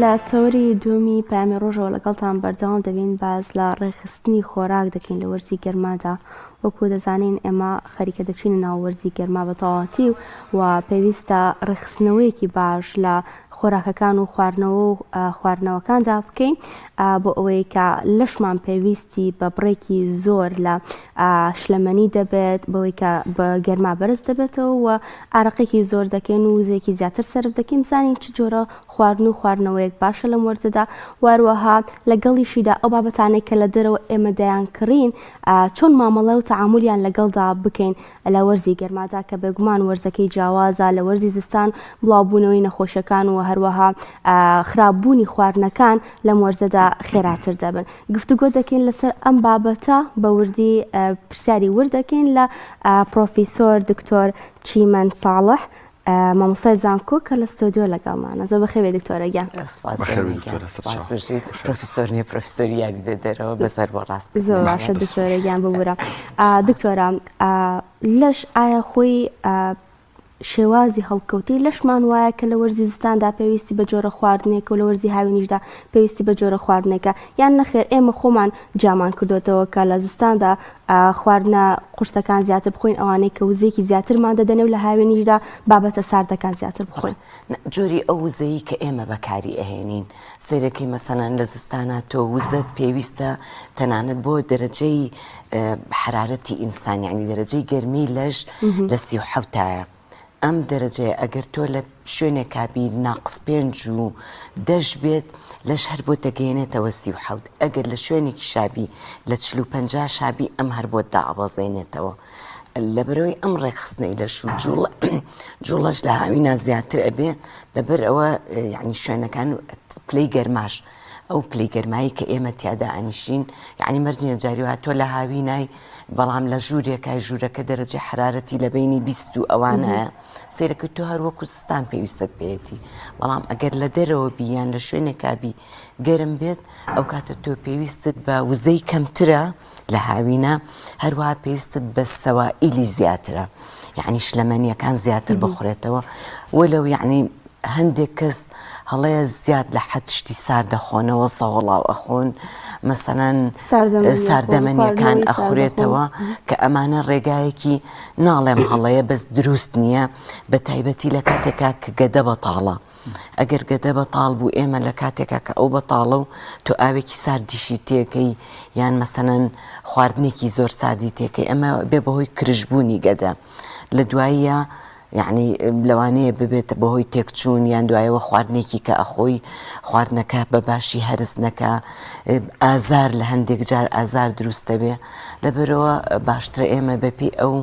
لە تەوەری دووەمی پەیامی ڕۆژەوە لەگەڵتان بەردەوام دەبین باس لە ڕێکخستنی خۆراک دەکەین لە وەرزی گەرمادا وەکو دەزانین ئێمە خەریکە دەچینە ناو وەرزی گەرما بە تەواوەتی و پێویستە ڕێکخستنەوەیەکی باش لە خۆراکەکان و خواردنەوە و خواردنەوەکاندا بکەین بۆ ئەوەی کە لەشمان پێویستی بە بڕێکی زۆر لە شلەمەنی دەبێت بەوەی کە بە گەرما بەرز دەبێتەوە و ئارەقێکی زۆر دەکەین و وزەیەکی زیاتر سەرف دەکەین بزانین چ جۆرە خواردن و خواردنەوەیەک باشە لەم وەرزەدا و هەروەها لەگەڵیشیدا ئەو بابەتانەی کە لە دەرەوە ئێمە دەیانکڕین چۆن مامەڵە و تەعامولیان لەگەڵدا بکەین لە وەرزی گەرمادا کە بێگومان وەرزەکەی جیاوازە لە وەرزی زستان بڵاوبوونەوەی نەخۆشیەکان و هەروەها خراپبوونی خواردنەکان لەم وەرزەدا خێراتر دەبن. گفتوگۆ دەکەین لەسەر ئەم بابەتە بە وردی پرسیاری ورد دەکەین لە پرۆفیسۆر دکتۆر چیمەن ساڵح مامۆستای زانکۆ کە لە ستۆدیۆ لەگەڵمانە. زۆر بەخێر بێی دکتۆرە گیان. سپاس گیان سپاس بژیت. پرۆفیسۆر نییە پرۆفیسۆری یاریدەدەرەوە بەس هەر بۆ ڕاست. زۆر باشە دکتۆرە گیان ببورە. دکتۆرە لەش ئایا خۆی شێوازی هەڵکەوتەی لەشمان وایە کە لە وەرزی زستاندا پێویستی بە جۆرە خواردنێکە و لە وەرزی هاوینیشدا پێویستی بە جۆرە خواردنێکە یان نەخێر ئێمە خۆمان جیامان کردۆتەوە کە لە زستاندا خواردنە قورسەکان زیاتر بخۆین ئەوانەی کە وزەیەکی زیاترمان دەدەنێ و لە هاوینیشدا بابەتە ساردەکان زیاتر بخۆین. جۆری ئەو وزەی کە ئێمە بەکاری ئەهێنین سەیرەکەی مەسەلەن لە زستانا تۆ وزەت پێویستە تەنانەت بۆ دەرەجەی حرارەتی ئینسان یعنی دەرەجەی گەرمی لەش لە 37تایە ئەم دەرەجەیە ئەگەر تۆ لە شوێنێکا بی ناقس پێنج و دەش بێت لەش هەر بۆت دەگەیەنێتەوە 37 ئەگەر لە شوێنێکی شابی لە 40 شابی ئەم هەر بۆت دابەزێنێتەوە لەبەرەوەی ئەم ڕێکخستنەی لەش و جوڵە جوڵەش لە هاوینا زیاتر ئەبێ لەبەر ئەوە یعنی شوێنەکان پلەی گەرماش ئەو پلەی گەرمایی کە ئێمە تیادا ئەنیشین یعنی مەرج نییە جاری وا تۆ لە هاوینای بەڵام لە ژوورێکای ژوورەکە دەرەجەی حرارەتی لە بینی 20 و ئەوانایە سەیرەکە تۆ هەر وەکو زستان پێویستت پێیەتی بەڵام ئەگەر لە دەرەوە بی یان لە شوێنێکا بی گەرم بێت ئەو کاتە تۆ پێویستت بە وزەی کەمترە لە هاوینە هەروەها پێویستت بە سەوائیلی زیاترە یعنی شلەمەنیەکان زیاتر بخورێتەوە وەلەو یعنی هەندێک کەس هەڵەیە زیاد لە حەد شتی سارد دەخۆنەوە سەوەڵاو ئەخۆن مەسەلەن ساردەمەنیەکان ئەخورێتەوە کە ئەمانە ڕێگایەکی ناڵێم هەڵەیە بەس دروست نییە بە تایبەتی لە کاتێکا کە گەدە بەتاڵە ئەگەر گەدە بەتاڵ بوو ئێمە لە کاتێکا کە ئەو بەتاڵە و تۆ ئاوێکی ساردیشی تێکەی یان مەسەلەن خواردنێکی زۆر ساردی تێکەی ئەمە بێ بەهۆی کرژبوونی گەدە لە دواییە یعنی لەوانەیە ببێت بەهۆی تێکچوون یان دوایەوە خواردنێکی کە ئەخۆی خواردنەکە بە باشی هەرس نەکە ئازار لە هەندێک جار ئازار دروست دەبێ لەبەرەوە باشترە ئێمە بەپێی ئەو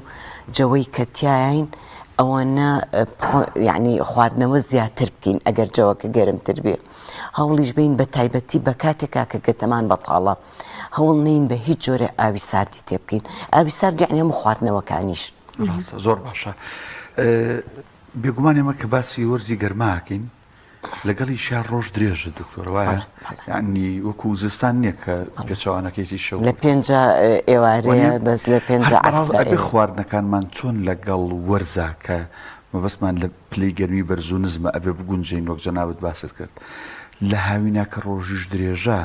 جەوەی کە تیاین ئەوەنە یعنی خواردنەوە زیاتر بکەین ئەگەر جەوەکە گەرمتر بێ هەوڵیش بین بە تایبەتی بە کاتێکا کە گەتەمان بەتاڵە هەوڵ نین بە هیچ جۆرە ئاوی ساردی تێ بکەین ئاوی سارد یعنی هەموو خواردنەوەکانیش ڕاستە زۆر باشە بێگومان ئێمە کە باسی وەرزی گەرماکەین لەگەڵیشیا ڕۆژ درێژە دکتۆر وایە یعنی وەکو زستان نییە کە پێچەوانەکەیتی شەو لە پێنجا ئێوارەیە بەس لە پێنجا عەسرە ئەبێ خواردنەکانمان چۆن لەگەڵ وەرزا کە مەبەستمان لە پلەی گەرمی بەرز و نزمە ئەبێ بگونجێین وەک جەنابت باست کرد لە هاوینا کە ڕۆژیش درێژە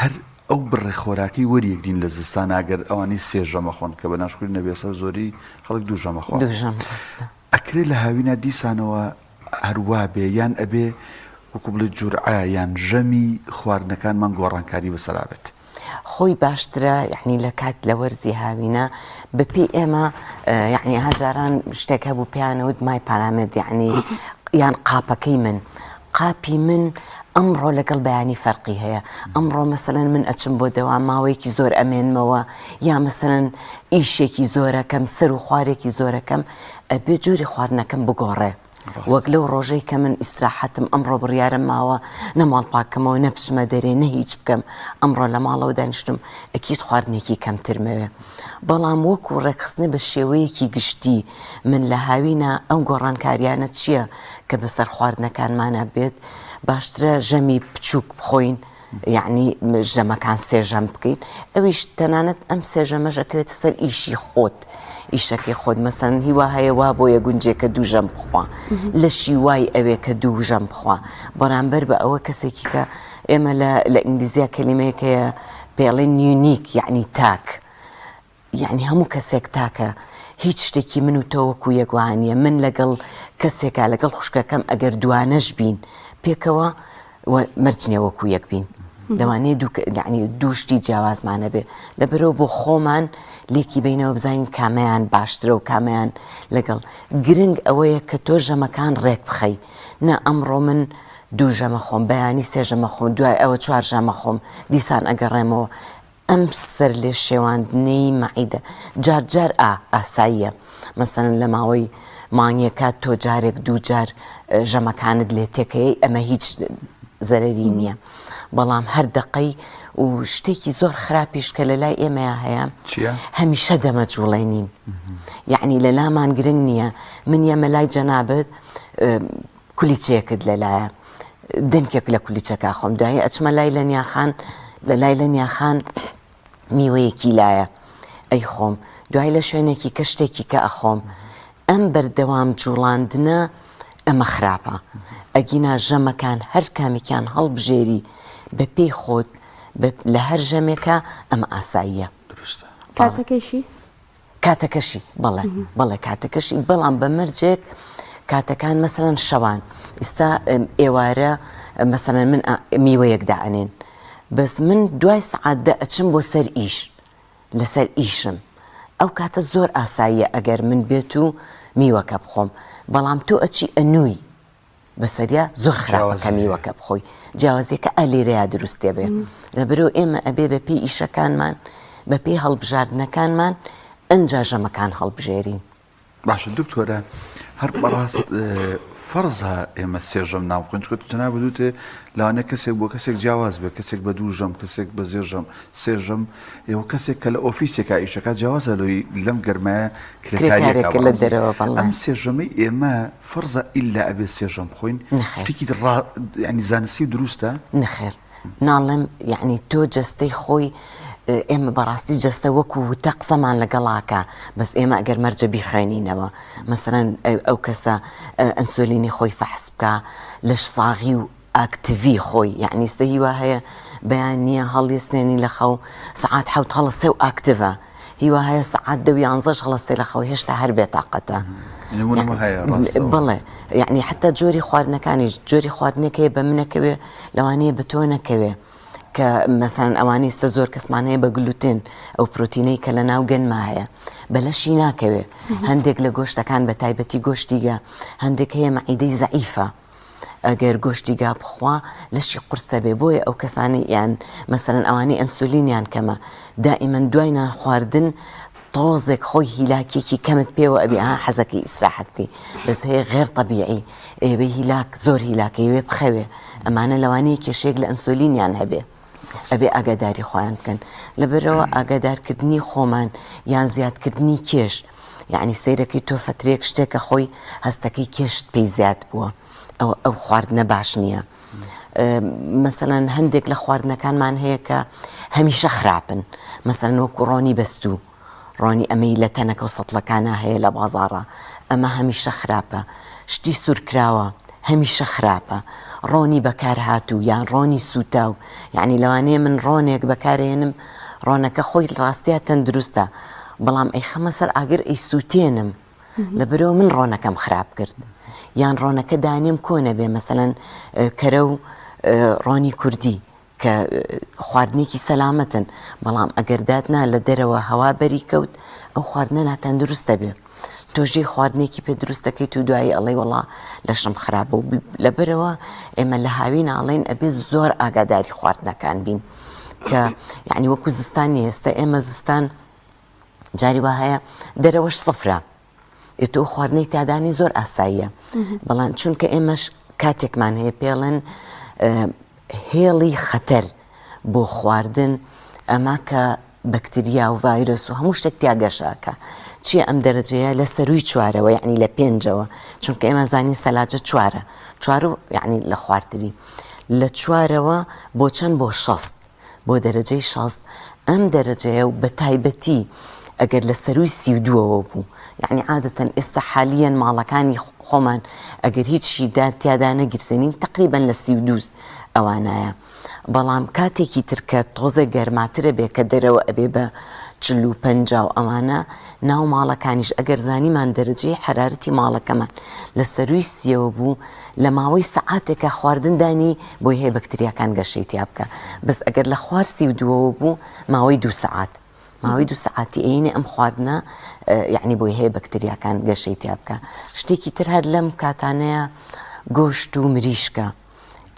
هەر ئەو بڕە خۆراکەی وەریەگرین لە زستانا گەر ئەوانەی سێ ژەمە خۆن کە بە ناشکوری نەبێ سەر زۆری خەڵک دوو ژەمە خوا دوو ژەم ڕاستە. ئەکرێ لە هاوینا دیسانەوە هەر وابێ یان ئەبێ وەکو بڵێ جورعە یان ژەمی خواردنەکانمان گۆڕانکاری بەسەرا بێت؟ خۆی باشترە یەعنی لە کات لە وەرزی هاوینە بە پێی ئێمە یەعنی ها جاران شتێک هەبوو پێیان وت مای پارامێت یەعنی یان قاپەکەی من قاپی من ئەمڕۆ لەگەڵ بەیانی فەرقی هەیە ئەمڕۆ مەسەلەن من ئەچم بۆ دەوام ماوەیەکی زۆر ئەمێنمەوە یا مەسەلەن ئیشێکی زۆرەکەم سەر و خوارێکی زۆرەکەم ئەبێ جۆری خواردنەکەم بگۆڕێ وەک لەو ڕۆژەی کە من ئیسراحەتم ئەمڕۆ بڕیارم ماوە نە ماڵ پاککەمەوە نە بچمە دەرێ نە هیچ بکەم ئەمڕۆ لە ماڵەوە دانیشتم ئەکید خواردنێکی کەمترمەوێ بەڵام وەکو ڕێکخستنە بە شێوەیەکی گشتی من لە هاوینە ئەو گۆڕانکاریانە چییە کە بەسەر خواردنەکانمانە بێت باشترە ژەمی بچووک بخۆین یعنی ژەمەکان سێ ژەم بکەین ئەویش تەنانەت ئەم سێ ژەمەش ئەکەوێتە سەر ئیشی خۆت. ئیشەکەی خۆت مەسەن هیوا هەیە وا بۆیە گونجێ کە دوو ژەم بخوا لەشی وای ئەوێ کە دوو ژەم بخوا بەرامبەر بە ئەوە کەسێکی کە ئێمە لە لە ئینگلیزیا کەلیمەیەک هەیە پێڵێن unique یعنی تاک یەعنی هەموو کەسێک تاکە هیچ شتێکی من و تۆ وەکو یەک وا نییە من لەگەڵ کەسێکا لەگەڵ خوشکەکەم ئەگەر دوانەش بین پێکەوە و مەرج نییە وەکو یەک بین لەوانەیە دوو یعنی دوو شتی جیاوازمان هەبێ لەبەرەوە بۆ خۆمان لێکی بینەوە بزانین کامەیان باشترە و کامەیان لەگەڵ گرنگ ئەوەیە کە تۆ ژەمەکان ڕێک بخەی نا ئەمڕۆ من دوو ژەمە خۆم بەیانی سێ ژەمە خۆم دوای ئەوە چوار ژەمە خۆم دیسان ئەگەڕێمەوە ئەم سەرلێشێواندنەی مەعیدە جار جار ئا ئاساییە مەسەلەن لە ماوەی مانگێکا تۆ جارێک دوو جار ژەمەکانت لێ تێکەیەی ئەمە هیچ زەرەری نییە بەڵام هەر دەقەی و شتێکی زۆر خراپیش کە لە لای ئێمەیا هەیە چییە؟ هەمیشە دەمەجوڵێنین یعنی لە لامان گرنگ نییە من یەمە لای جەنابت کولیچەیەکت لەلایە دەنکێک لە کولیچەکە خۆم دوایی ئەچمە لای لەنیاخان لە لای لەنیاخان میوەیەکی لایە ئەی خۆم دوای لە شوێنێکی کە شتێکی کە ئەخۆم ئەم بەردەوام جوڵاندنە ئەمە خراپە ئەگینا ژەمەکان هەر کامێکیان هەڵبژێری بە پێی خۆت لە هەر ژەمێکە ئەمە ئاساییە دروستە کاتەکەشی کاتەکەشی بەڵێ بەڵێ کاتەکەشی بەڵام بە مەرجێک کاتەکان مەسەلەن شەوان ئیستا ئێوارە مەسەلەن من میوەیەک دائەنێن بەس من دوای سەعات دە ئەچم بۆ سەر ئیش لەسەر ئیشم ئەو کاتە زۆر ئاساییە ئەگەر من بێت و میوەکە بخۆم بەڵام تۆ ئەچی ئەنووی بەسەریا زۆر خراپە کە میوەکە بخۆی جیاوازیەکە ئا لێرەیا دروست دەبێ لەبەرەوە ئێمە ئەبێ بە پێی ئیشەکانمان بە پێی هەڵبژاردنەکانمان ئەنجا ژەمەکان هەڵبژێرین. باشە دکتۆرە هەر بەڕاست فەرزە ئێمە سێ ژەم نان بخۆین چونکە جەنابت وتێ لەوانەیە کەسێک بۆ کەسێک جیاواز بێ کەسێک بە دوو ژەم کەسێک بە زێ ژەم سێ ژەم ئێوە کەسێک کە لە ئۆفیسێکا ئیشەکە جیاوازە لەوەی لەم گەرمایە کرێکاریەکە لە دەرەوە بەڵێ ئەم سێ ژەمەی ئێمە فەرزە ئیلا ئەبێ سێ ژەم بخۆین؟ نەخێر. شتێکی ڕا یانی زانستی و دروستە؟ نەخێر ناڵێم یەعنی تۆ جەستەی خۆی ئێمە بەڕاستی جەستە وەکو وتە قسەمان لەگەڵاکە بەس ئێمە ئەگەر مەرجە بیخوێنینەوە مەسەلەن ئەو کەسە ئەنسۆلینی خۆی فەحس بکا لەش ساغی و ئاکتڤی خۆی یەعنی ئیستە هیوا هەیە بەیانیە هەڵیستێنی لە خەو سەعات حەوت هەڵەسێ و ئاکتڤە هیوا هەیە سەعات دە و یانزەش هەڵەسێ لە خەو هێشتا هەر بێتاقەتە نمونەمە هەیە ڕاستە بەڵێ یەعنی حتا جۆری خواردنەکانیش جۆری خواردنێک هەیە بە منەکەوێ لەوانەیە بە تۆ نەکەوێ کە مەسەلەن ئەوانەی ئیستە زۆر کەسمان هەیە بە گلوتێن ئەو پرۆتینەی کە لە ناو گەنما هەیە بە لەشی ناکەوێ هەندێک لە گۆشتەکان بە تایبەتی گۆشتی گا هەندێک هەیە مەعیدەی زەعیفە ئەگەر گۆشتی گا بخوا لەشی قورسە بێ بۆیە ئەو کەسانەی یان مەسەلەن ئەوانەی ئەنسولینیان کەمە دائیمەن دوای نان خواردن تۆزێک خۆی هیلاکێکی کەمت پێوە ئەبی ئا حەزەکەی ئیسراحەت بکەی بەس هەیە غێر تەبیعی ئەیەوێ هیلاک زۆر هیلاکە ئەیەوێ بخەوێ ئەمانە لەوانەیە کێشەیەک لە ئەنسولینیان هەبێ ئەبێ ئاگاداری خۆیان بکەن لەبەرەوە ئاگادارکردنی خۆمان یان زیادکردنی کێش یعنی سەیرەکەی تۆ فەترێک شتێکە خۆی هەستەکەی کێشت پێی زیاد بووە ئەو ئەو خواردنە باش نییە مەسەلەن هەندێک لە خواردنەکانمان هەیە کە هەمیشە خراپن مەسەلەن وەکو ڕۆنی بەستوو ڕۆنی ئەمەی لە تەنەکە و سەتڵەکانا هەیە لە بازاڕا ئەمە هەمیشە خراپە شتی سوورکراوە هەمیشە خراپە ڕۆنی بەکارهاتوو یان ڕۆنی سووتاو یعنی لەوانەیە من ڕۆنێک بەکارێنم ڕۆنەکە خۆی ڕاستیا تەندروستە بەڵام ئەیخەمە سەر ئاگر ئەیسووتێنم لەبەرئەوە من ڕۆنەکەم خراپ کرد یان ڕۆنەکە دانێم کۆنە بێ مەسەلەن کەرە و ڕۆنی کوردی کە خواردنێکی سەلامەتن بەڵام ئەگەر داتنا لە دەرەوە هەوا بەری کەوت ئەو خواردنە ناتەندروست دەبێ تۆژی خواردنێکی پێ دروست دەکەیت و دوایی ئەڵێ وەڵا لەشم خراپە و لەبەرەوە ئێمە لە هاوین ئاڵێن ئەبێ زۆر ئاگاداری خواردنەکان بین کە یعنی وەکو زستان ئێستا ئێمە زستان جاری وا هەیە دەرەوەش سفرە ئێ تۆ خواردنەی تادانی زۆر ئاساییە بەڵام چونکە ئێمەش کاتێکمان هەیە پێڵێن هێڵی خەتەر بۆ خواردن ئەمە کە بەکتریا و ڤایرۆس و هەموو شتێک تیا گەشاکە چییە ئەم دەرەجەیە لە سەروی چوارەوە یعنی لە پێنجەوە چونکە ئێمە زانین سەلاجە چوارە چوار و یعنی لە خوارتری لە چوارەوە بۆ چەند بۆ شەست بۆ دەرەجەی 60 ئەم دەرەجەیە و بە تایبەتی. ئەگەر لە سەرووی 32ەوە بوو یعنی عادەتەن ئێستا حالیەن ماڵەکانی خۆمان ئەگەر هیچ شیدان تیادا نەگیرسێنین تقریبا لە 32 ئەوانایە بەڵام کاتێکی تر کە تۆزێک گەرماترە بێ کە دەرەوە ئەبێ بە چل و پەنجا و ئەوانە ناو ماڵەکانیش ئەگەر زانیمان دەرەجەی حەرارەتی ماڵەکەمان لە سەرووی سیەوە بوو لە ماوەی سەعاتێکا خواردن دانی بۆی هەیە بەکتریاکان گەشەی تیا بکا بەس ئەگەر لە خوار 32ەوە بوو ماوەی دوو سەعات ماوەی دوو سەعاتی ئەینێ ئەم خواردنە یعنی بۆی هەیە بەکتریاکان گەشەی تیا بکە شتێکی تر هەر لەم کاتانەیە گۆشت و مریشکە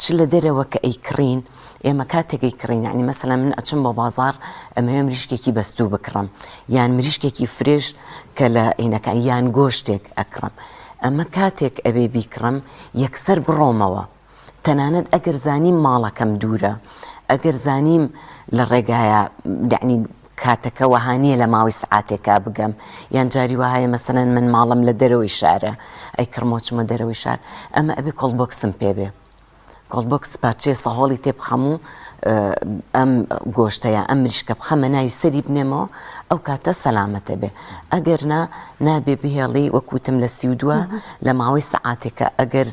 چ لە دەرەوە کە ئەیکڕین ئێمە کاتێک ئەیکڕین یانی مەسەلەن من ئەچم بۆ بازاڕ ئەمەوێ مریشکێکی بەستوو بکڕم یان مریشکێکی fresh کە لە ئینەکان یان گۆشتێک ئەکڕم ئەمە کاتێک ئەبێ بیکڕم یەکسەر بڕۆمەوە تەنانەت ئەگەر زانیم ماڵەکەم دوورە ئەگەر زانیم لە ڕێگایە یعنی کاتەکە وەها نییە لە ماوەی سەعاتێکا بگەم یان جاری وا هەیە مەسەلەن من ماڵم لە دەرەوەی شارە ئەیکڕمەوە چمە دەرەوەی شار ئەمە ئەبێ cold box م پێ بێ cold box پارچەیە سەهۆڵی تێ بخەم و ئەم گۆشتە یا ئەم مریشکە بخەمە ناوی سەری بنێمەوە ئەو کاتە سەلامەتە بێ ئەگەر نا نابێ بهێڵی وەکوتم لە 32 لە ماوەی سەعاتێکە ئەگەر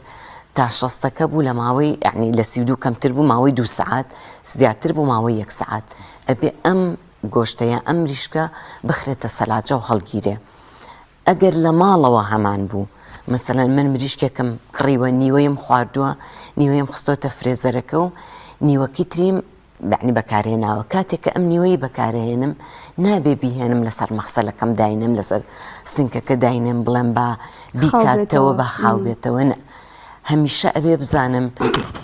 تا شەستەکە بوو لە ماوەی یعنی لە 32 کەمتر بوو ماوەی دوو سەعات زیاتر بوو ماوەی یەک سەعات ئەبێ ئەم گۆشتە یان ئەم مریشکە بخرێتە سەلاجە و هەڵگیرێ. ئەگەر لە ماڵەوە هەمان بوو، مەسەلەن من مریشکێکم کڕیوە نیوەیم خواردووە، نیوەیم خستۆتە فرێزەرەکە و نیوەکەی تریم یەعنی بەکارهێناوە، کاتێک کە ئەم نیوەی بەکارهێنم نابێ بیهێنم لەسەر مەخسەلەکەم داینێم لەسەر سنکەکە داینێم بڵێم با بیکاتەوە با خاو بێتەوە نە. هەمیشە ئەبێ بزانم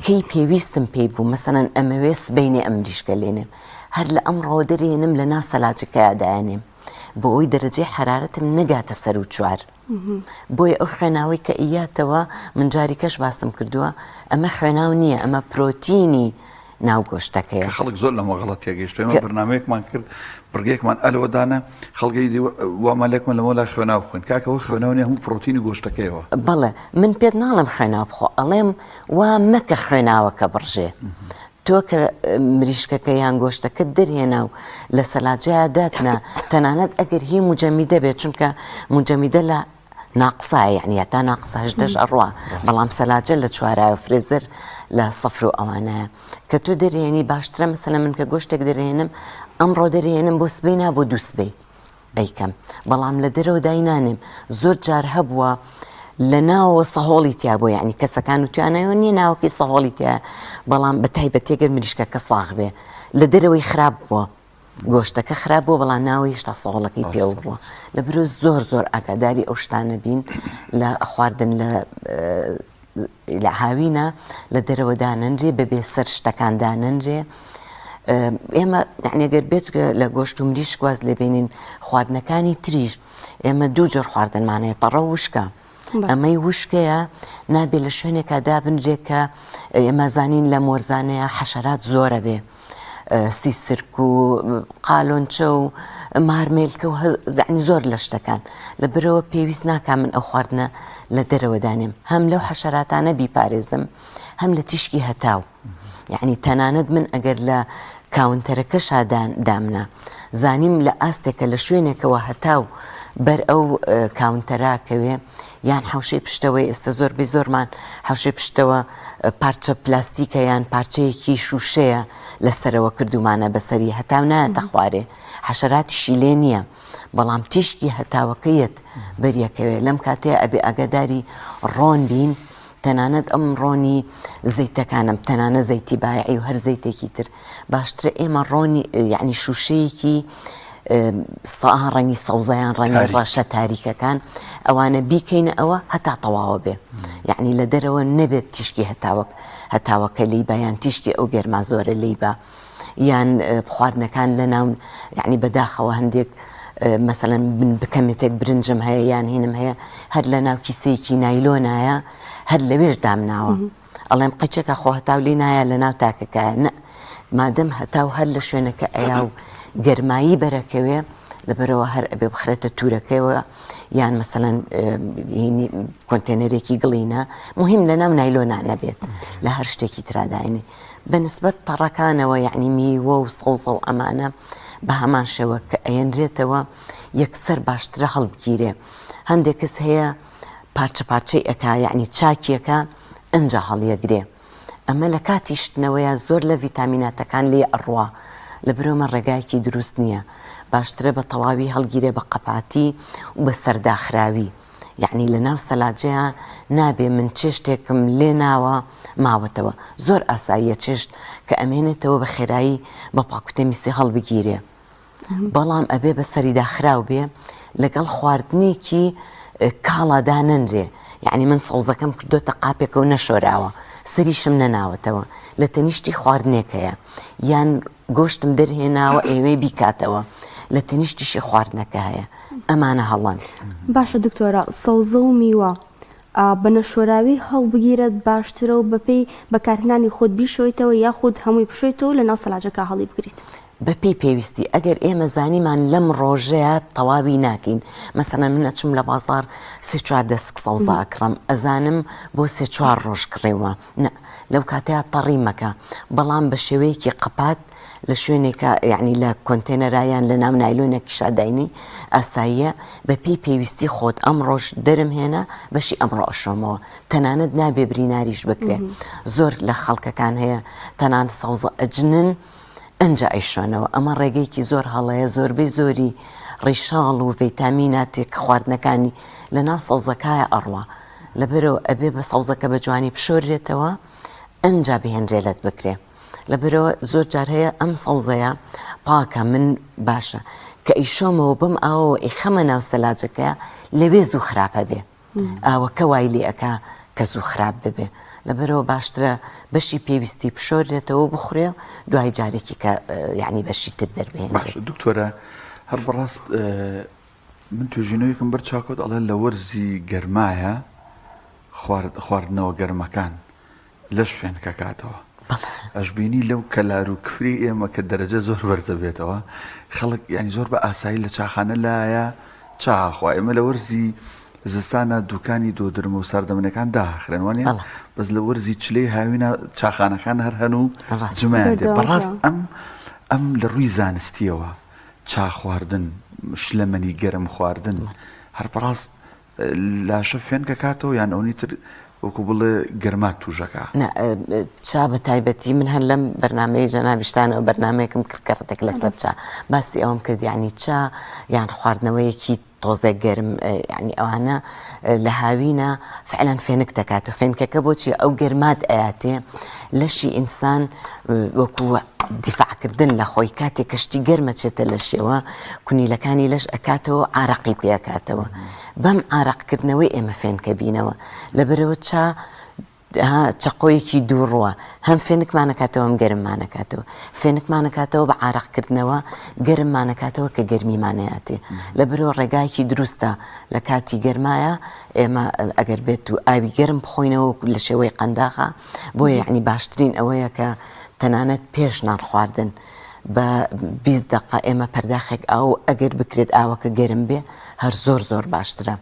کەی پێویستم پێی بوو مەسەلەن ئەمەوێ سبەینێ ئەم مریشکە لێنێم هەر لە ئەمڕۆوە دەرێنم لە ناو سەلاجەکەیا دایەنێم بۆ ئەوەی دەرەجەی حەرارەتم نەگاتە سەروو چوار بۆیە ئەو خوێناوەی کە ئیاتەوە من جاری کەش باسم کردووە ئەمە خوێناو نییە ئەمە پرۆتینی ناو گۆشتەکەیە. کە خەڵک زۆر لەمە غەڵەت تێگەیشتوە ئێمە بەرنامەیەکمان کرد بڕگەیەکمان ئەلەوە دانا خەڵکی دی وامان لێکمان لەمە لا خوێناو بخۆین کاکە ئەوە خوێناو نیە هەموو پرۆتینی گۆشتەکەیەوە. بەڵێ من پێت ناڵێم خوێناو بخۆ ئەڵێم وا مەکە خوێناوەکە بڕژێ تۆ کە مریشکەکە یان گۆشتەکەت دەرهێنا و لە سەلاجەیا داتنا تەنانەت ئەگەر هی موجەمیدە بێت چونکە موجەمیدە لە ناقسایە یەعنی هەتا ناقسە هەژدەش ئەڕوا بەڵام سەلاجە لە چوارایە و فرێزەر لە سفر و ئەوانایە کە تۆ دەرێنی باشترە مەسەلە من کە گۆشتێک دەرێنم ئەمڕۆ دەرێنم بۆ سبەی نا بۆ دوو سبەی ئەیکەم بەڵام لە دەرەوە داینانێم زۆر جار هەبووە لە ناوەوە سەهۆڵی تیا بۆ یعنی کەسەکان و توانایەوە نییە ناوەکەی سەهۆڵی تیا بەڵام بە تایبەتێگەر مریشکەکە ساغ بێ لە دەرەوەی خراپ بووە گۆشتەکە خراپ بووە بەڵام ناوەی هیشتا سەهۆڵەکەی پێوە بووە لەبرۆ زۆر زۆر ئاگاداری ئەو شتانە بین لە خواردن لە لە هاوینە لە دەرەوە دانەنرێ بەبێ سەر شتەکان دانەنرێ ئێمە یعنی گەر بێجگە لە گۆشت و مریشک واز لێبێنین خواردنەکانی تریش ئێمە دوو جۆر خواردنمانەیە تەڕە وشکە ئەمەی وشکەیە نابێ لە شوێنێکا دابنرێ کە ئێمە زانین لەم وەرزانەیە حەشەرات زۆرە بێ سیسرک و قالۆنچە و مارمێلکە و زعنی زۆر لە شتەکان لە برەوە پێویست ناکا من ئەو خواردنە لە دەرەوە دانێم هەم لەو حەشەراتانە بیپارێزم هەم لە تیشکی هەتاو یەعنی تەنانەت من ئەگەر لە کاونتەرەکەشا دامنا زانیم لە ئاستێکە لە شوێنێکەوە هەتاو بەر ئەو کاونتەرا کەوێ یان حەوشەی پشتەوەی ئێستا زۆربەی زۆرمان حەوشەی پشتەوە پارچە پلاستیکە یان پارچەیەکی شووشەیە لەسەرەوە کردومانە بەسەری هەتاو نایەتە خوارێ حەشەراتیشی لێ نییە بەڵام تیشکی هەتاوەکە یەت بەریەکەوێ لەم کاتەیە ئەبێ ئاگاداری ڕۆن بین تەنانەت ئەم ڕۆنی زەیتەکانم تەنانە زەیتی بایعی و هەر زەیتێکی تر باشترە ئێمە ڕۆنی یعنی شوشەیەکی سا ڕەنگی سەوزەیان ڕەنگی ڕەشە تاریکەکان ئەوانە بیکەینە ئەوە هەتا تەواوە بێ یعنی لە دەرەوە نەبێت تیشکی هەتاوەک هەتاوەکە لی بە یان تیشکی ئەو گەرما زۆرە لی بە یان خواردنەکان لە ناو یعنی بەداخەوە هەندێک مەسەلەن من بکەمێتێک برنجم هەیە یان هینم هەیە هەر لە ناو کیسەیەکی نایلۆنایە هەر لەوێش دامناوە ئەڵێم قەچێکە خۆ هەتاو لێ نایە لە ناو تاکەکایە نە مادەم هەتاو هەر لە شوێنەکە ئەیا و گەرمایی بەرەکەوێ لەبەرەوە هەر ئەبێ بخرێتە تورەکەیەوە یان مەسەلەن کۆنتێنەرێکی گڵینە مهم لە ناو نایلۆنا نەبێت لە هەر شتێکی تراداینی بە نسبەت تەڕەکانەوە یەعنی میوە و سەوزە و ئەمانە. بە هەمان شێوە کە ئەیەنرێتەوە یەکسەر باشترە هەڵبگیرێ هەندێک کەس هەیە پارچە پارچەی ئەکا یەعنی چاکیەکە ئنجا هەڵیەگرێ ئەمە لە کاتی شتنەوەیا زۆر لە ڤیتامیناتەکان لێ ئەڕوا لەبرۆمە ڕێگایەکی دروست نییە باشترە بە تەواوی هەڵگیرێ بە قەپاتی و بە سەرداخراوی یەعنی لە ناو سەلاجەیا نابێ من چێشتێکم لێ ناوە ماوەتەوە زۆر ئاساییە چێشت کە ئەمێنێتەوە بە خێرایی بە پاکوتەمیسی هەڵبگیرێ بەڵام ئەبێ بە سەری داخراو بێ لەگەڵ خواردنێکی کاڵا دانەنرێ یعنی من سەوزەکەم کردۆتە قاپێکە و نەشۆراوە سەریشم نەناوەتەوە لە تەنیشتی خواردنێک هەیە یان گۆشتم دەرهێناوە ئێوەی بیکاتەوە لە تەنیشتیشی خواردنەکە هەیە ئەمانە هەڵەن. باشە دکتۆرە سەوزە و میوە بە نەشۆراوی هەڵبگیرێت باشترە و بەپێی بەکارهێنانی خۆت بیشۆیتەوە یاخود هەمووی بشۆیتەوە و لەناو سەلاجەکە هەڵیبگریت؟ بەپێی پێویستی ئەگەر ئێمە زانیمان لەم ڕۆژەیا تەواوی ناکەین مەسەلەن من ئەچم لە بازاڕ سێ چوار دەسک سەوزە ئەکڕم ئەزانم بۆ سێ چوار ڕۆژ کڕێومە نا لەو کاتەیا تەڕی مەکە بەڵام بە شێوەیەکی قەپات لە شوێنێکا یعنی لە کۆنتێنەرا یان لە ناو نایلۆنێکیشا داینی ئاساییە بە پێی پێویستی خۆت ئەمڕۆش دەرم هێنا بەشی ئەمڕۆ ئەشۆمەوە تەنانەت نابێ بریناریش بکرێ زۆر لە خەڵکەکان هەیە تەنان سەوزە ئەجنن ئەنجا ئەیشۆنەوە ئەمە ڕێگەیەکی زۆر هەڵەیە زۆربەی زۆری ڕیشاڵ و ڤیتامیناتێک خواردنەکانی لەناو سەوزەکایە ئەڕوا لەبەرەوە ئەبێ بە سەوزەکە بە جوانی بشۆرێتەوە ئەنجا بهێنرێ لەت بکرێ لەبەرەوە زۆر جار هەیە ئەم سەوزەیە پاکە من باشە کە ئیشۆمەوە بەم ئاوەوە ئیخەمە ناو سەلاجەکەیە لەوێ زوو خراپە بێ ئاوەکە وای لێ ئەکا کە زوو خراپ ببێ لەبەرەوە باشترە بەشی پێویستی بشۆرێتەوە بخورێ و دوای جارێکی کە یعنی بەشی تر دەربهێنرێت. باشە دکتۆرە هەر بەڕاست من توێژینەوەیەکم بەر چاکەوت ئەڵێ لە وەرزی گەرمایە خواردنەوە گەرمەکان لەش فێنکەکاتەوە ئەشبینی لەو کەلار و کفری ئێمە کە دەرەجە زۆر بەرزە بێتەوە خەڵک یعنی زۆر بە ئاسایی لە چاخانە لایە چاخوا ئێمە لە وەرزی زستانە دوکانی دۆدرمە و ساردەمەنەکان داخرێن وانە بەس لە وەرزی چلەی هاوینە چاخانەکان هەر هەن و جمایان دێ بەڕاست ئەم ئەم لە ڕووی زانستیەوە چا خواردن شلەمەنی گەرم خواردن هەر بەڕاست لاشە فێنک ئەکاتەوە یان ئەونی تر وەکو بڵێ گەرمات توژەکا؟ نا چا بە تایبەتی من هەر لەم بەرنامەی جەنابیشتانەوە بەرنامەیەکم کرد کەڕەتێک لەسەر چا باسی ئەوەم کرد یعنی چا یان خواردنەوەیەکی تۆزێک گەرم یعنی ئەوانە لە هاوینە فعلا فێنک دەکات و فێنکەکە بۆچی ئەو گەرمات ئەیاتێ لەشی ئینسان وەکو دیفاعکردن لە خۆی کاتێک کەشتی گەرمە چێتە لەشەوە کونیلەکانی لەش ئەکاتەوە عارەقی پێ ئەکاتەوە بەم عارەقکردنەوەی ئێمە فێنکە بینەوە لەبەرەوە چا چەقۆیەکی دووڕوە هەم فێنکمانەکاتەوە هەم گەرممانەکاتەوە فێنکمانەکاتەوە بە عارەقکردنەوە گەرممانەکاتەوە کە گەرمیمانەیاتێ لەبەرەوە ڕێگایەکی دروستە لە کاتی گەرمایە ئێمە ئەگەر بێت و ئاوی گەرم بخۆینەوە لە شێوەی قەنداخە بۆیە یعنی باشترین ئەوەیە کە تەنانەت پێش نان خواردن بە 20 دقە ئێمە پەرداخێک ئاو ئەگەر بکرێت ئاوەکە گەرم بێ هەر زۆر زۆر باشترە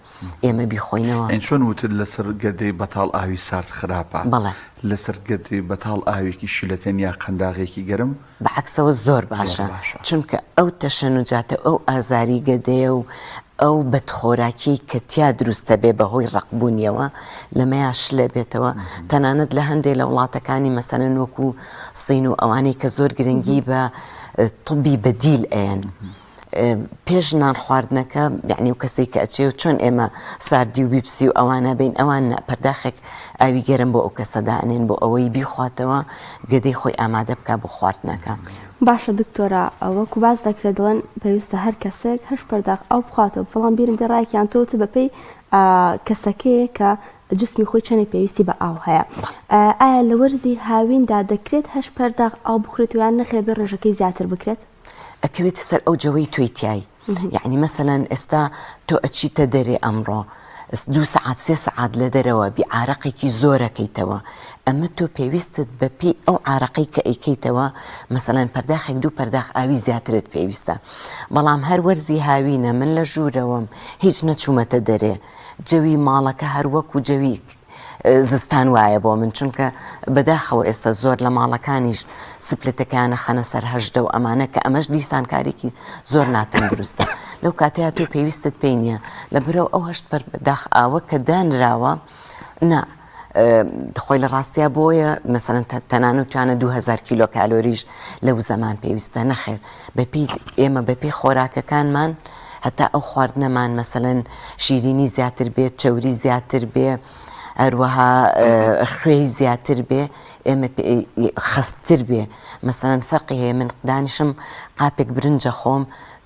ئێمە بیخۆینەوە. ئەی چۆن وتت لەسەر گەدەی بەتاڵ ئاوی سارد خراپە بەڵێ. لەسەر گەدەی بەتاڵ ئاوێکی شلەتێن یا قەنداغێکی گەرم بە عەکسەوە زۆر باشە چونکە ئەو تەشەنوجاتە ئەو ئازاری گەدەیە و ئەو بەدخۆراکیەی کە تیا دروست دەبێ بە هۆی ڕەقبوونیەوە لەمەیا شلە بێتەوە تەنانەت لە هەندێ لە وڵاتەکانی مەسەلەن وەکو سین و ئەوانەی کە زۆر گرنگی بە طبی بەدیل ئەیەن پێش نان خواردنەکە یعنی و کەسێک کە ئەچێ و چۆن ئێمە ساردی و بیپسی و ئەوانە بین ئەوان پەرداخێک ئاوی گەرم بۆ ئەو کەسە دانێن بۆ ئەوەی بیخواتەوە گەدەی خۆی ئامادە بکا بۆ خواردنەکە. باشە دکتۆرە وەکو باس دەکرێت دەڵێن پێویستە هەر کەسێک هەشت پەرداخ ئاو بخواتەوە بەڵام بیرم دێ ڕایەکیان تۆ وتت بەپێی کەسەکەیە کە جسمی خۆی چەندێک پێویستی بە ئاو هەیە ئایا لە وەرزی هاویندا دەکرێت هەشت پەرداخ ئاو بخورێتەوە یان نەخێر بێ ڕێژەکەی زیاتر بکرێت؟ ئەکەوێتە سەر ئەو جەوەی تۆی تیای یەعنی مەسەلەن ئێستا تۆ ئەچیتە دەرێ ئەمڕۆ دوو سەعات سێ سەعات لە دەرەوە بی عارەقێکی زۆرەکەیتەوە ئەمە تۆ پێویستت بە پێی ئەو عارەقەی کە ئەیکەیتەوە مەسەلەن پەرداخێک دوو پەرداخ ئاوی زیاترت پێویستە بەڵام هەر وەرزی هاوینە من لە ژوورەوەم هیچ نەچوومەتە دەرێ جەوی ماڵەکە هەر وەکو جەوی. زستان وایە بۆ من چونکە بەداخەوە ئێستا زۆر لە ماڵەکانیش سپلتەکەیان ئەخەنە سەر 18 و ئەمانە کە ئەمەش دیسان کارێکی زۆر ناتەندروستە لەو کاتەیە تۆ پێویستت پێی نییە لە برەو ئەو هەشت پەرداخ ئاوە کە دانراوە نا خۆی لە ڕاستیا بۆیە مەسەلەن تەنانەت توانە 2000 کیلۆ کالۆریش لە وزەمان پێویستە نەخێر بەپی ئێمە بەپی خۆراکەکانمان هەتا ئەو خواردنەمان مەسەلەن شیرینی زیاتر بێت چەوری زیاتر بێ هەروەها خوێی زیاتر بێ ئێمە خەستتر بێ مەسەلەن فەرقی هەیە من دانیشم قاپێک برنجە خۆم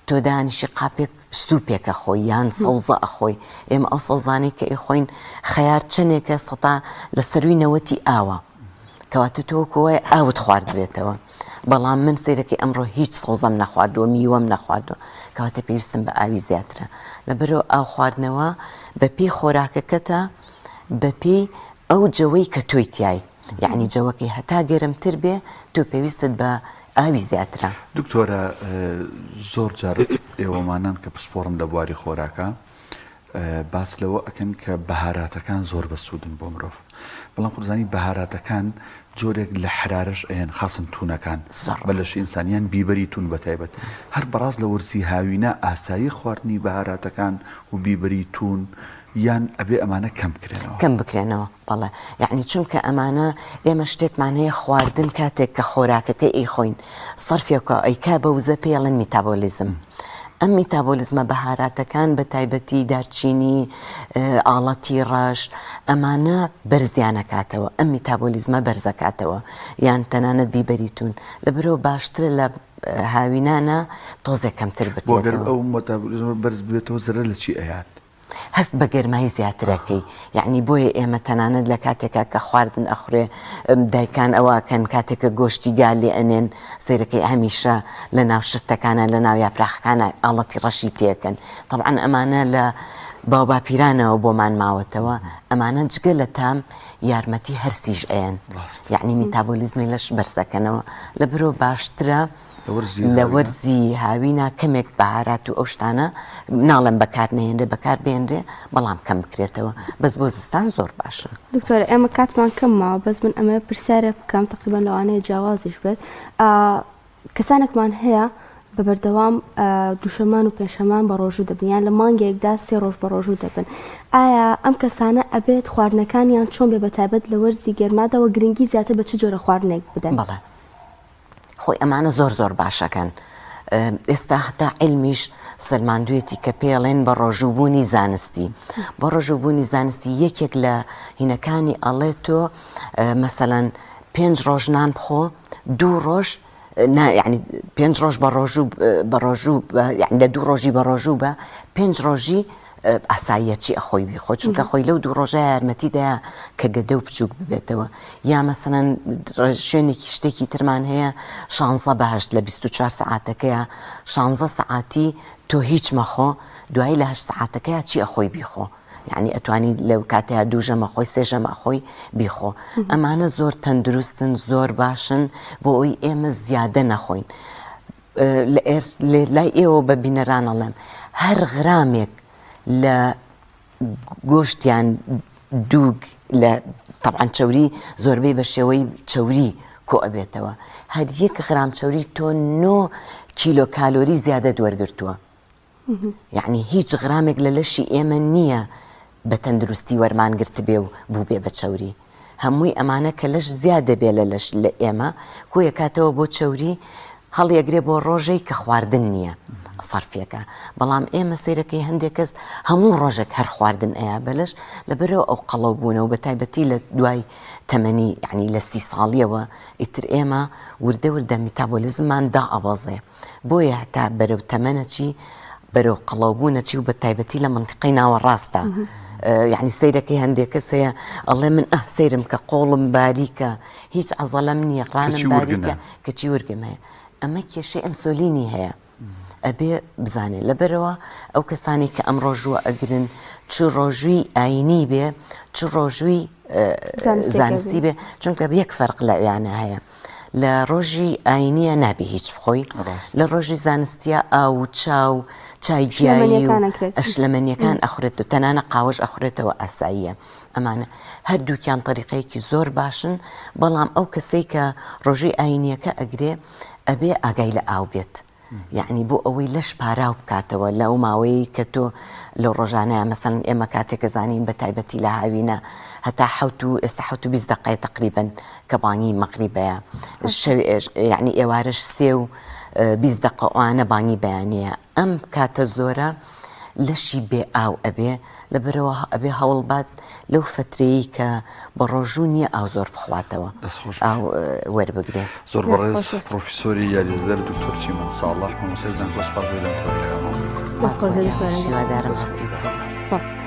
تۆ دانیشی قاپێک سوپێک ئەخۆی یان سەوزە ئەخۆی ئێمە ئەو سەوزانەی کە ئەیخۆین خەیار چەنێکە سەتا لە سەروی نەوەتی ئاوە کەواتە تۆ وەکو وایە ئاوت خواردبێتەوە بەڵام من سەیرەکەی ئەمڕۆ هیچ سەوزەم نەخواردووە میوەم نەخواردووە کەواتە پێویستم بە ئاوی زیاترە لەبەرەوە ئاو خواردنەوە بەپێی خۆراکەکەتە بەپێی ئەو جەوەی کە تۆی تای یعنی جەوەکەی هەتا گەرمتر بێ تۆ پێویستت بە ئاوی زیاترە. دکتۆرە زۆر جار ئێوەمانان کە پسپۆڕن لە بواری خۆراکا باس لەوە ئەکەن کە بەهاراتەکان زۆر بەسوودن بۆ مرۆڤ بەڵام خۆزانی بەهاراتەکان جۆرێک لە حرارەش ئەیەن خاصن تونەکان بە لەشی ئینسان یان بیبەری تون بە تایبەت هەر بەڕاست لە وەرزی هاوینە ئاسایی خواردنی بەهاراتەکان و بیبەری تون یان ئەبێ ئەمانە کەم بکرێنەوە؟ کەم بکرێنەوە بەڵێ یەعنی چونکە ئەمانە ئێمە شتێکمان هەیە خواردن کاتێک کە خۆراکەکەی ئەیخۆین سەرفێکە ئەیکا بە وزە پێی ئەڵێن میتابۆلیزم ئەم میتابۆلیزمە بەهاراتەکان بە تایبەتی دارچینی ئاڵەتی ڕەش ئەمانە بەرزیانەکاتەوە ئەم میتابۆلیزمە بەرزەکاتەوە یان تەنانەت بیبەری تون لەبەرەوە باشترە لە هاوینانە تۆزێک کەمتر بکرێتەوە. بۆ گەر ئەو مێتابۆلیزمە بەرز ببێتەوە زەرەر لە چی ئەیات؟ هەست بە گەرمای زیاتر ئەکەی یەعنی بۆیە ئێمە تەنانەت لە کاتێکا کە خواردن ئەخورێ دایکان ئەوە ئەکەن کاتێک کە گۆشتی گا لێ ئەنێن سەیرەکەی هەمیشە لە ناو شفتەکانە لە ناو یاپراخەکانە ئاڵەتی ڕەشی تێکەن تەبعەن ئەمانە لە باوباپیرانەوە بۆمان ماوەتەوە ئەمانە جگە لە تام یارمەتی هەرسیش ئەیەن یەعنی میتابۆلیزمی لەش بەرزەکەنەوە لە برۆ باشترە لە وەرزی هاوینا کەمێک بەهارات و ئەو شتانە ناڵێم بەکار نەهێنرێ بەکار بێنرێ بەڵام کەم بکرێتەوە بەس بۆ زستان زۆر باشە. دکتۆر ئێمە کاتمان کەم ماوە بەس من ئەمەوێ پرسیارێک بکەم تەقریبەن لەوانەیە جیاوازیش بێت کەسانێکمان هەیە بە بەردەوام دووشەمان و پێنجشەمان بە ڕۆژوو دەبن یان لە مانگێکدا سێ ڕۆژ بە ڕۆژوو دەبن ئایا ئەم کەسانە ئەبێت خواردنەکانیان چۆن بێ بە تایبەت لە وەرزی گەرمادا وە گرنگی زیاتر بە چ جۆرە خواردنێک بدەن؟ بەڵێ خۆی ئەمانە زۆر زۆر باشەکەن ئێستا هەتا عیلمیش سەلماندوێتی کە پێڵێن بە ڕۆژووبوونی زانستی بە ڕۆژووبوونی زانستی یەکێک لە هینەکانی ئەڵێ تۆ مەسەلەن پێنج ڕۆژ نان بخۆ دوو ڕۆژ نا یعنی پێنج ڕۆژ بە ڕۆژوو بە ڕۆژوو یعنی لە دوو ڕۆژی بە ڕۆژوو بە پێنج ڕۆژی ئاساییە چی ئەخۆی بیخۆ چونکە خۆی لەو دوو ڕۆژە یارمەتی دەیا کە گەدە و بچووک ببێتەوە یا مەسەلەن شوێنێکی شتێکی ترمان هەیە شانزە بە هەشت لە 24 سەعاتەکەیە شانزە سەعاتی تۆ هیچ مەخۆ دوایی لە هەشت سەعاتەکەیا چی ئەخۆی بیخۆ یعنی ئەتوانی لەو کاتەیە دوو ژەمە خۆی سێ ژەمە خۆی بیخۆ ئەمانە زۆر تەندروستن زۆر باشن بۆ ئەوی ئێمە زیادە نەخۆین لە ئێس لای ئێوە بە بینەران ئەڵێم هەر غرامێک لە گۆشتیان دووگ لە تەبعەن چەوری زۆربەی بە شێوەی چەوری کۆ ئەبێتەوە هەر یەک غرام چەوری تۆ نۆ کیلۆ کالۆری زیادەت وەرگرتووە یعنی هیچ غرامێک لە لەشی ئێمە نییە بە تەندروستی وەرمان گرتبێ و بووبێ بە چەوری هەمووی ئەمانە کە لەش زیاد دەبێ لە لەش لە ئێمە کۆیەکاتەوە بۆ چەوری هەڵیەگرێ بۆ ڕۆژەی کە خواردن نییە سەرفیەکە بەڵام ئێمە سەیرەکەی هەندێک کەس هەموو ڕۆژێک هەر خواردن ئەیا بەلەش لەبەرەوە ئەو قەڵەو بوونە و بە تایبەتی لە دوای تەمەنی یعنی لە سی ساڵیەوە ئیتر ئێمە وردە وردە میتابۆلیزممان دائەبەزێ بۆیە هەتا بەرەو تەمەنەچی بەرەو قەڵەوبوونەچی و بە تایبەتی لە مەنتیقەی ناوەڕاستە یعنی سەیرەکەی هەندێک کەس هەیە ئەڵێ من ئە سەیرم کە قۆڵم باریکە هیچ عەزەلەم نییە ڕانم باریکە کەچی ورگم هەیە ئەمە کێشەی ئەنسۆلینی هەیە ئەبێ بزانێ لەبەرەوە ئەو کەسانی کە ئەم ڕۆژووە ئەگرن چ ڕۆژووی ئاینی بێ چ ڕۆژووی زانستی بێ چونکە یەک فەرق لە ئەویانە هەیە. لە ڕۆژی ئاینیە نابێ هیچ بخۆی لە ڕۆژی زانستیە ئاو و چا و چای گیایی و ئەشلەمەنیەکان ئەخورێت و تەنانە قاوەش ئەخورێتەوە ئاساییە ئەمانە هەردووکیان تەریقەیەکی زۆر باشن بەڵام ئەو کەسەی کە ڕۆژی ئاینیەکە ئەگرێ ئەبێ ئاگای لە ئاو بێت یەعنی بۆ ئەوەی لەش پاراو بکاتەوە لەو ماوەیەی کە تۆ لەو ڕۆژانەیە مەسەلەن ئێمە کاتێک کە زانین بە تایبەتی لە هاوینە هەتا حەوت و ئێستا حەوت و 20 دقەیە تقریبن کە بانگی مەغریبەیە شەوێ یعنی ئێوارەش سێ و 20 دقە ئەوانە بانگی بەیانیە ئەم کاتە زۆرە لەشی بێ ئاو ئەبێ لەبەرئەوە ئەبێ هەوڵ بات لەو فەترەیەی کە بە ڕۆژوو نییە ئاو زۆر بخواتەوە دەست خۆش ئاو وەربگرێ. زۆر بەڕێز پڕۆفیسۆری یاریدەدەر دکتۆر چیمەن ساڵح مامۆستای زانکۆ سوپاس بۆ لەم تەوەرەی لەگەڵمان بوویت. سوپاس بۆ ئێوەش هیوادارم بەسوود بوو. سوپاس.